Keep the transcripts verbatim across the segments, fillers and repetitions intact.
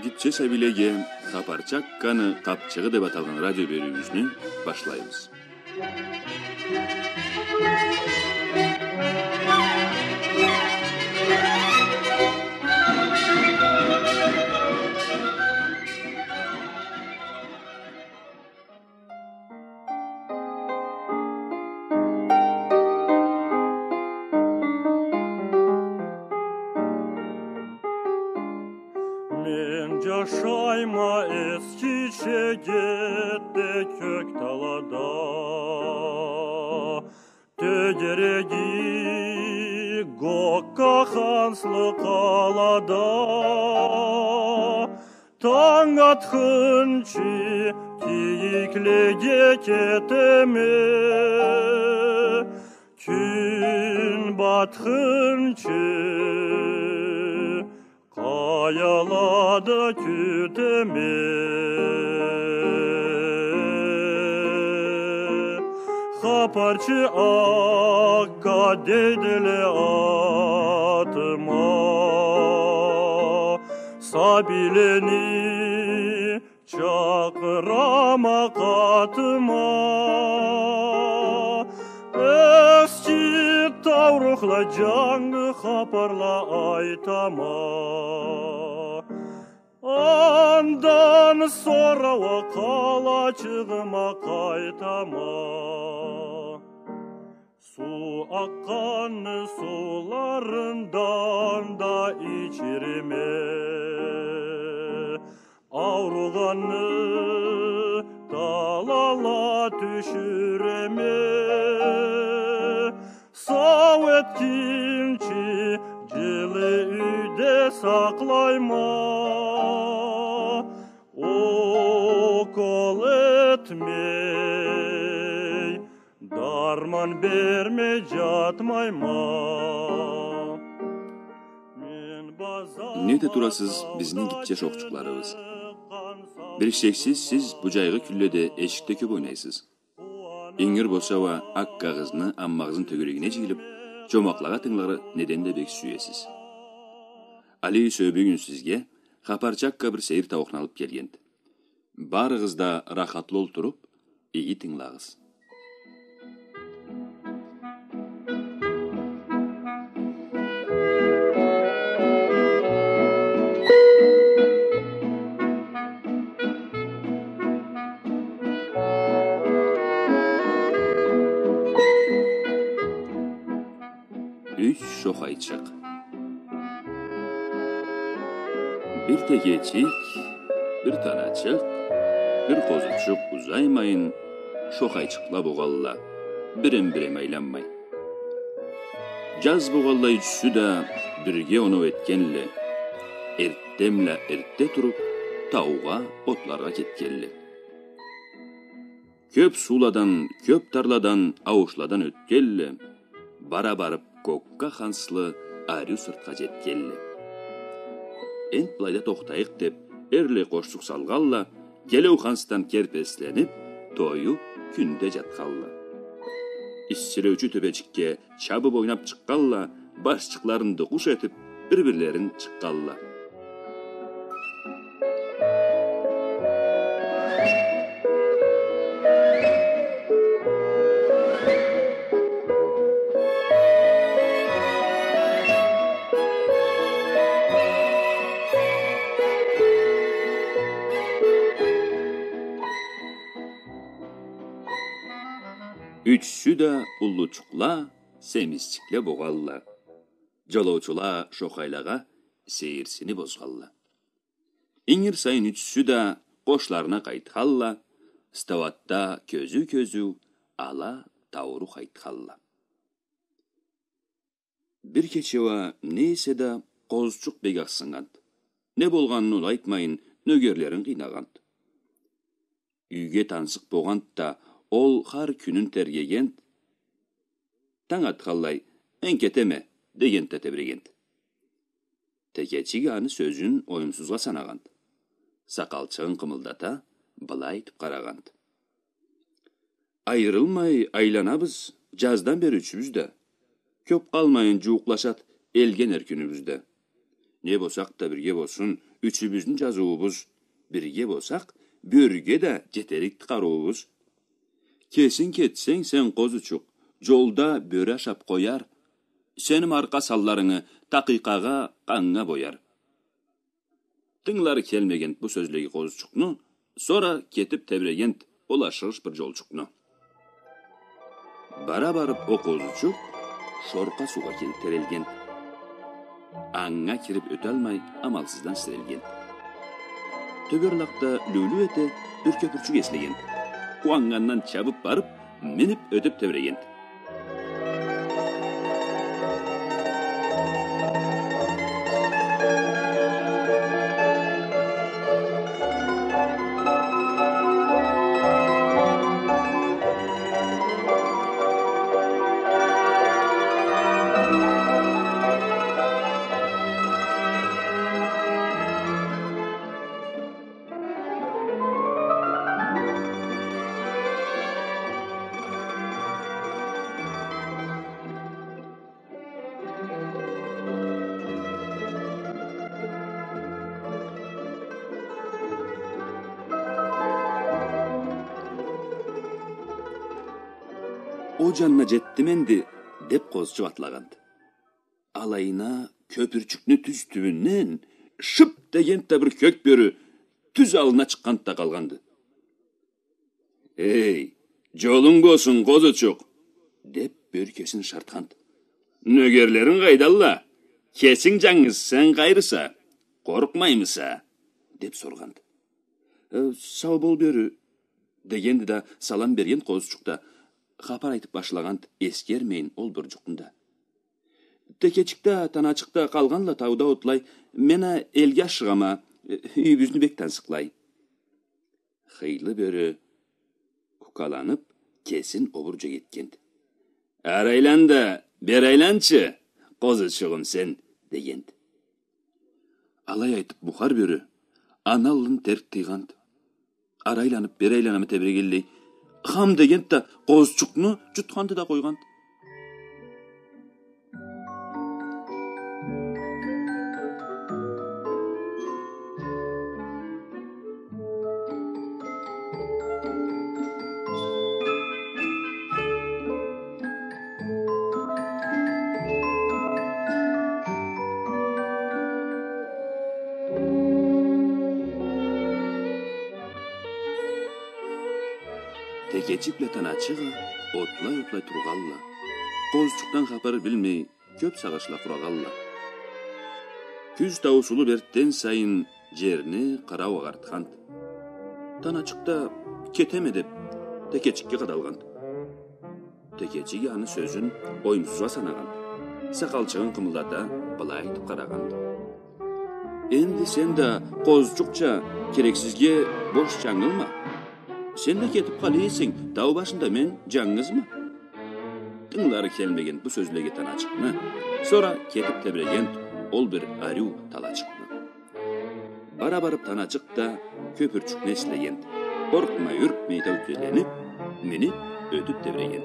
Гитче сабийлеге «Хапарчы Акканы къапчыгъы» деп аталгъан радио бериуюбюзню башлайбыз. Мен джашайма эски Чегетде, кёк талада, тёгереги Гокка ханслы къалада. Танг атхынчы кийиклеге кетеме, кюн батхынчы къаялада кютеме. Хапарчы Акка дейдиле атыма, сабийлени чакъырама къатыма. Эски таурухла, джангы хапарла айтама. Андан сора уа къалачыгъыма къайтама. Суу акъгъанны сууларындан да ичиреме, ауругъанны талала тюшюреме. Сау этгинчи джылы юйде сакълайма. Укол этмей, дарман бермей джатмайма. Мен базар... Не эте турасыз, бизни гитче шохчукъларыбыз? Бир шексиз, сиз бу джайгъы кюнледе эшикде кёп ойнайсыз. Ингир болса уа, аккагъызны, аммагъызны тёгерегине джыйылып, джомакълагъа тынгыларгъа неден да бек сюесиз. Алай эсе бюгюн сизге Хапарчы Акка бир сейир тауухну алып келгенди. Барыгъыз да рахатлы олтуруп, иги тынгылагъыз. Юч шохайчыкъ. Бир текечик, бир таначыкъ, бир къозучукъ узаймайын шохайчыкъла богъалла, бирем-бирем айланмай. Джаз богъалла ючюсю да бирге оноу этгенле, эртденбла эртде туруп, таугъа отларгъа кетгенле. Кёп сууладан, кёп тарладан, ауушладан ётгенле, бара барып, Кокка ханслы ариу сыртха джетгенле. Энт былайда тохтайыкъ деп, эрлай къошчукъ салгъанла, Келеу хансдан керпесленип, тоюп, кюнде джатханла. Иссилеучю тёбечикге чабып ойнап чыкъгъанла, башчыкъларын дукъуш этип, бир-бирлерин чыкъгъанла. Ючюсю да уллучукъла, семизчикле богъалла. Джолоучула шохайлагъа сейирсинип озгъалла. Ингир сайын ючюсю да къошларына къайтхалла, стауатда кёзюу-кёзюу ала тауруху айтхалла. Бир кече уа не эсе да къозучукъ бек ахсыннганды. Не болгъанын ол айтмайын, нёгерлерин къыйнагъанды. Юйге тансыкъ богъанды да, ол хар кюнюн тергегенди. Танг атханлай, «Мен кетеме», — дегенди да тебирегенди. Текечик аны сёзюн оюмсузгъа санагъанды. Сакъалчыгъын къымылдата, былай айтып къарагъанды: «Айырылмай айланабыз жаздан бери ючюбюз да. Кёп къалмайын жууукълашад элген эр кюнюбюз да. Не болсакъ да бирге болсун ючюбюзню жазыуубуз. Бирге болсакъ, бёрюге да жетерикди къарыуубуз. Кесинг кетсенг сен, къозучукъ, жолда бёрю ашап къояр. Сени маркъа санларынгы такъыйкъагъа, къаннга бояр». Тынгылары келмегенд бу сёзлеге къозучукъну, сора кетип тебирегенд ол ашыгъыш бир жолчукъну. Бара барып о къозучукъ шоркъа суугъа келип тирелгенд. Анга кирип ёталмай, амалсыздан сирелгенд. Тёгерек да лю-лю эте бир кёпюрчюк эслегенд. Къууаннгандан чабып барып, минип ётюп тебирегенд. О жанына жетдим энди, деп къозучукъ атлагъанды. Алайына кёпюрчюкню тюз тюбюнден шып дегенди да бир кёк бёрю тюз аллына чыкъгъанды да къалгъанды. «Эй, жолунг болсун, къозучукъ!» — деп, бёрю кесин шартханды. «Нёгерлеринг къайдалла? Кесинг жангыз, сен къайрыса, къоркъмаймыса?» — деп соргъанды. «Э, сау бол, бёрю», — дегенди да, салам берген къозучукъ да хапар айтып башлагъанды, эсгермейин ол бир жукъну да. «Текечик да, таначыкъ да къалгъанла тауда отлай, мен а элге ашыгъама, э, юйюбюзню бек тансыкълай». Хыйлы бёрю кукаланып, кесин обур жегетгенди. «Ары айлан да, бери айланчы, къозучугъум сен», — дегенди. Алай айтып, бухар бёрю аны аллын терк тыйгъанды. Ары айланып, бери айланамы тебирегенлей, хам дегенди да, къозучукъну жутханды да къойгъанды. Текечик бла таначыкъ а отлай-отлай тургъанла. Къозучукъдан хапар билмей, кёп сагъышла къурагъанла. Кюз тауусулуп эртден сайын жерни къырау агъартханды. Таначыкъ да «кетеме» деп, текечикге къадалгъанды. Текечик аны сёзюн оюмсузгъа санагъанды. Сакъалчыгъын къымылдата, былай айтып къарагъанды. Энди сен да къозучукъча керексизге бош жангылма. Сен да кетип къала эсенг, тау башында мен жангызма. Тынгылары келмеген бу сёзлеге таначыкъны, сора кетип тебиреген ол бир ариу талачыкъны. Бара барып таначыкъ да кёпюрчюкню эслеген. Къоркъмай, юркмей, тёкеленип, минип, ётюп тебиреген.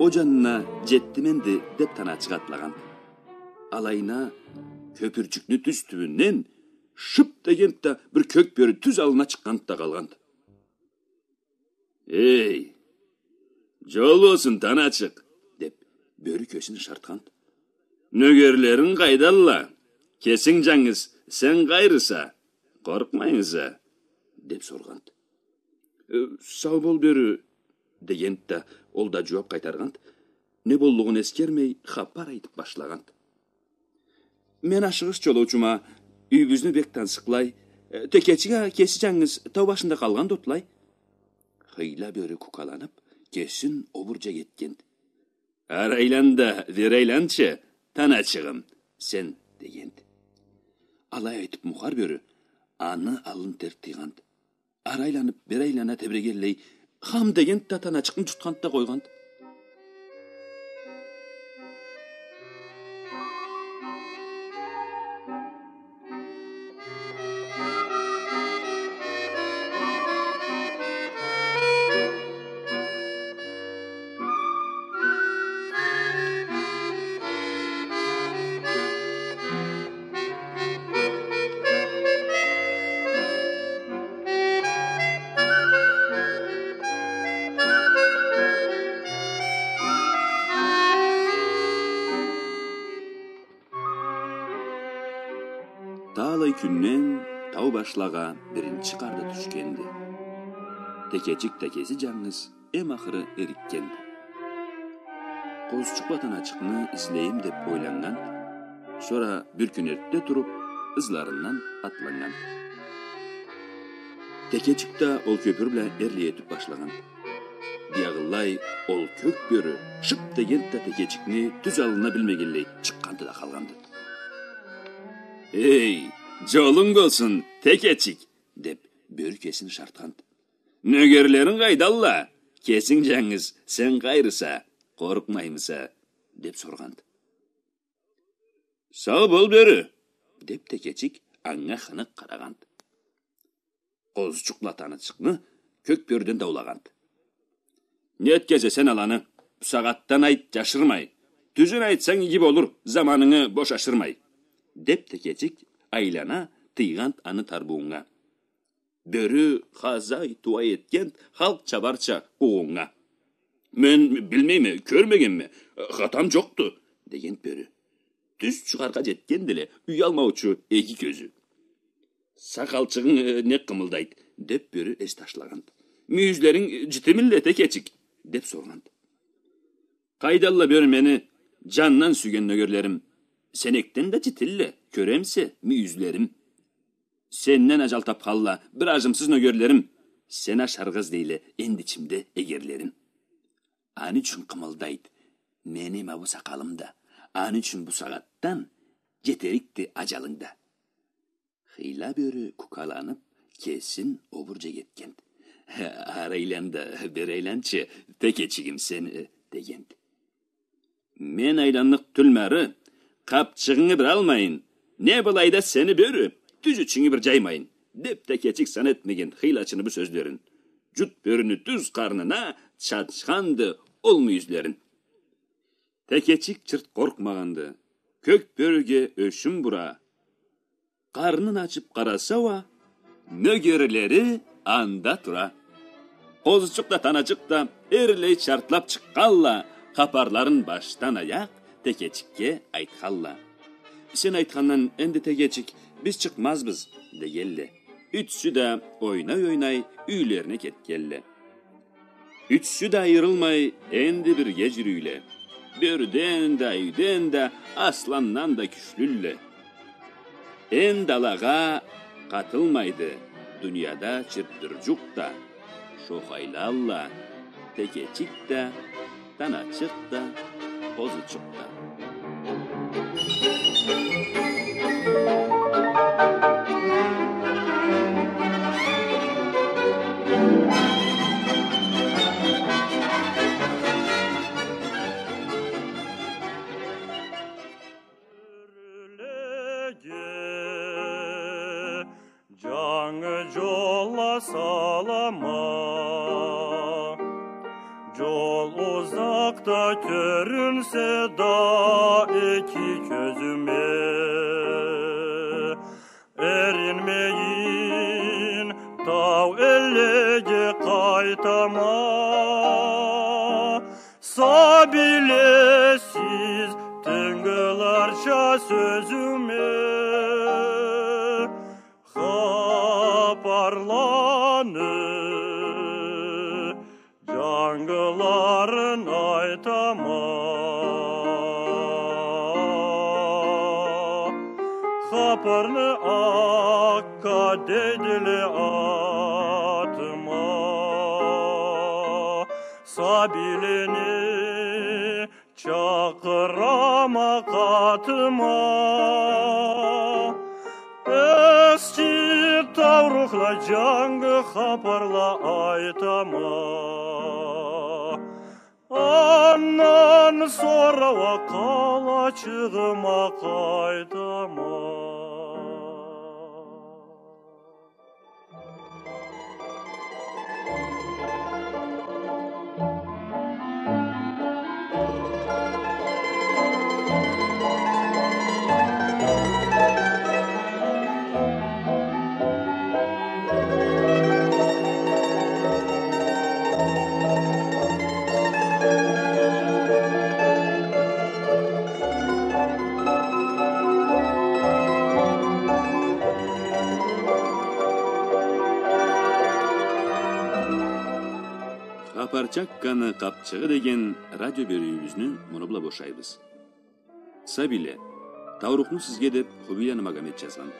О жанына жетдим энди, деп таначыкъ атлагъан. Алайына кёпюрчюкню тюз тюбюнден шып дегенди да, бир кёк бёрю тюз аллына чыкъгъанды да къалгъанды. «Эй, жол болсун, таначыкъ!» — деп, бёрю кёсюн шартханды. «Нёгерлеринг къайдалла? Кесинг жангыз, сен къайрыса, къоркъмаймыса?» — деп соргъанды. «Э, сау бол, бёрю», — дегенди да, ол да жууап къайтаргъанды. Не боллугъун эсгермей, хапар айтып башлагъанды. «Мен ашыгъыш жолоучума, юйюбюзню бек тансыкълай, э, текечик а кеси жангыз тау башында къалгъанды отлай». Хыйла бёрю кукаланып, кесин обур джай этгенд. «Ары айлан да бери айланчы, таначыгъым, сен», — дегенд. Алай айтып, мухар бёрю аны аллын терк тыйгъанд. Ары айланып, бери айлана тебирегенлей, хам дегенд да, таначыкъны джутханд да къойгъанд. Талай кюнден тау башлагъа биринчи къар да тюшгенди. Текечик да кеси джангыз эм ахыры эрикгенди. Къозучукъ бла таначыкъны излейим деп ойланнган, сора бир кюн эртте туруп, ызларындан атланнган. Текечик да ол кёпюр бла эрлей этип башлагъан. Биягъылай ол кёк бёрю шып дегенд да, текечикни тюз аллына билмегенлей чыкъгъанды да къалгъанды. «Эй, джолунг болсун, текечик!» — деп, бёрю кесин ышартханд. «Нёгерлеринг къайдалла? Кесинг джангыз, сен къайрыса, къоркъмаймыса?» — деп соргъанд. «Сау бол, бёрю!» — деп, текечик анга хыныкъ къарагъанд. Къозучукъ бла таначыкъны кёк бёрюден даулагъанд. «Не этгезесен аланы? Бусагъатдан айт, джашырмай. Тюзюн айтсанг, иги болур, заманынгы бош ашырмай», — деп, текечик айлана тыйгъанд аны тарбуунга. Бёрю хазай-тууай этгенд халкъ чабарча къуууннга. «Мен билмейме, кёрмегенме, хатам джокъду», — дегенд бёрю. Тюз чыгъаргъа джетгендиле уялмаучу эки кёзю. «Сакъалчыгъынг, э, не къымылдайд?» — деп, бёрю эс ташлагъанд. «Мюйюзлеринг джитимилле, текечик?» — деп соргъанд. «Къайдалла, бёрю, мени джандан сюйген нёгерлерим? Сенекден да джитилле, кёремисе, мюйюзлерим. Сенден аджал тапхалла бир аджымсыз нёгерлерим. Сен ашаргъа излейле энди ичимде эгерлерим. Аны ючюн къымылдайд мени ма бу сакъалым да. Аны ючюн бусагъатдан джетерикди аджалынг да». Хыйла бёрю кукаланып, кесин обур джай этгенд. «Ары айлан да бери айланчы, текечигим сен», — дегенд. «Мен айланныкъ тюлме ары, къапчыгъынгы бир алмайын. Не былайда сени, бёрю, тюз ичинги бир джаймайын», — деп, текечик сан этмегенд хыйлачыны бу сёзлерин. Джут бёрюню тюз къарнына чачханды ол мюйюзлерин. Текечик чырт къоркъмагъанды. Кёк бёрюге ёшюн бура. Къарнын ачып къараса уа, нёгерлери анда тура. Къозучукъ да, таначыкъ да эрлей чартлап чыкъгъалла, хапарларын башдан аякъ текечикге айтхалла. «Сен айтхандан энди, текечик, биз чыкъмазбыз», — дегелле. Ючюсю да ойнай-ойнай юйлерине кетгелле. Ючюсю да айырылмай энди бирге джюрюйле. Бёрюден да, юйден да, асландан да кючлюлле. Энди алагъа къатылмайды дунияда чырт бир джукъ да. Шохайлалла текечик да, таначыкъ да, къозучукъ да. Ёрлеге джангы джол салама. Джол узакъда кёрюнсе да эки кёзюме, эринмейин тау эллеге къайтама. Сабийле, сиз тынгыларча сёзюме, хапарланы джангыларын айтама. Хапарны акъ ка дейдиле атыма. Саб Айтама, эски таурухла, джангы хапарла айтама. Андан сора уа къалачыгъыма къайтама. Хапарчы Акканы къапчыгъы деген радио бериуюбюзню муну бла бошайбыз. Сабийле, таурухну сизге деп Хубийланы Магомет джазгъан.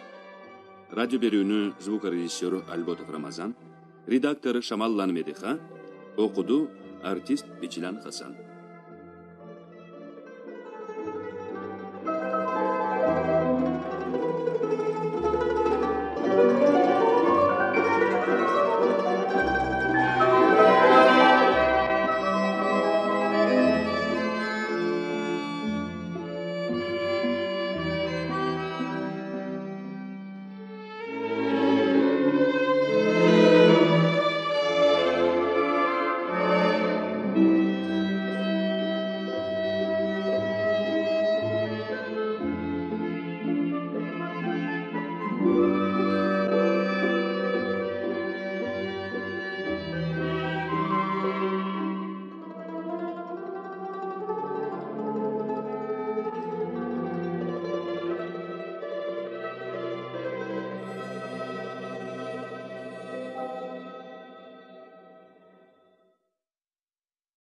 Радио бериуню звукорежиссёру Альботов Рамазан, редактору Шамалланы Медиха, окъуду артист Бежилан Хасан.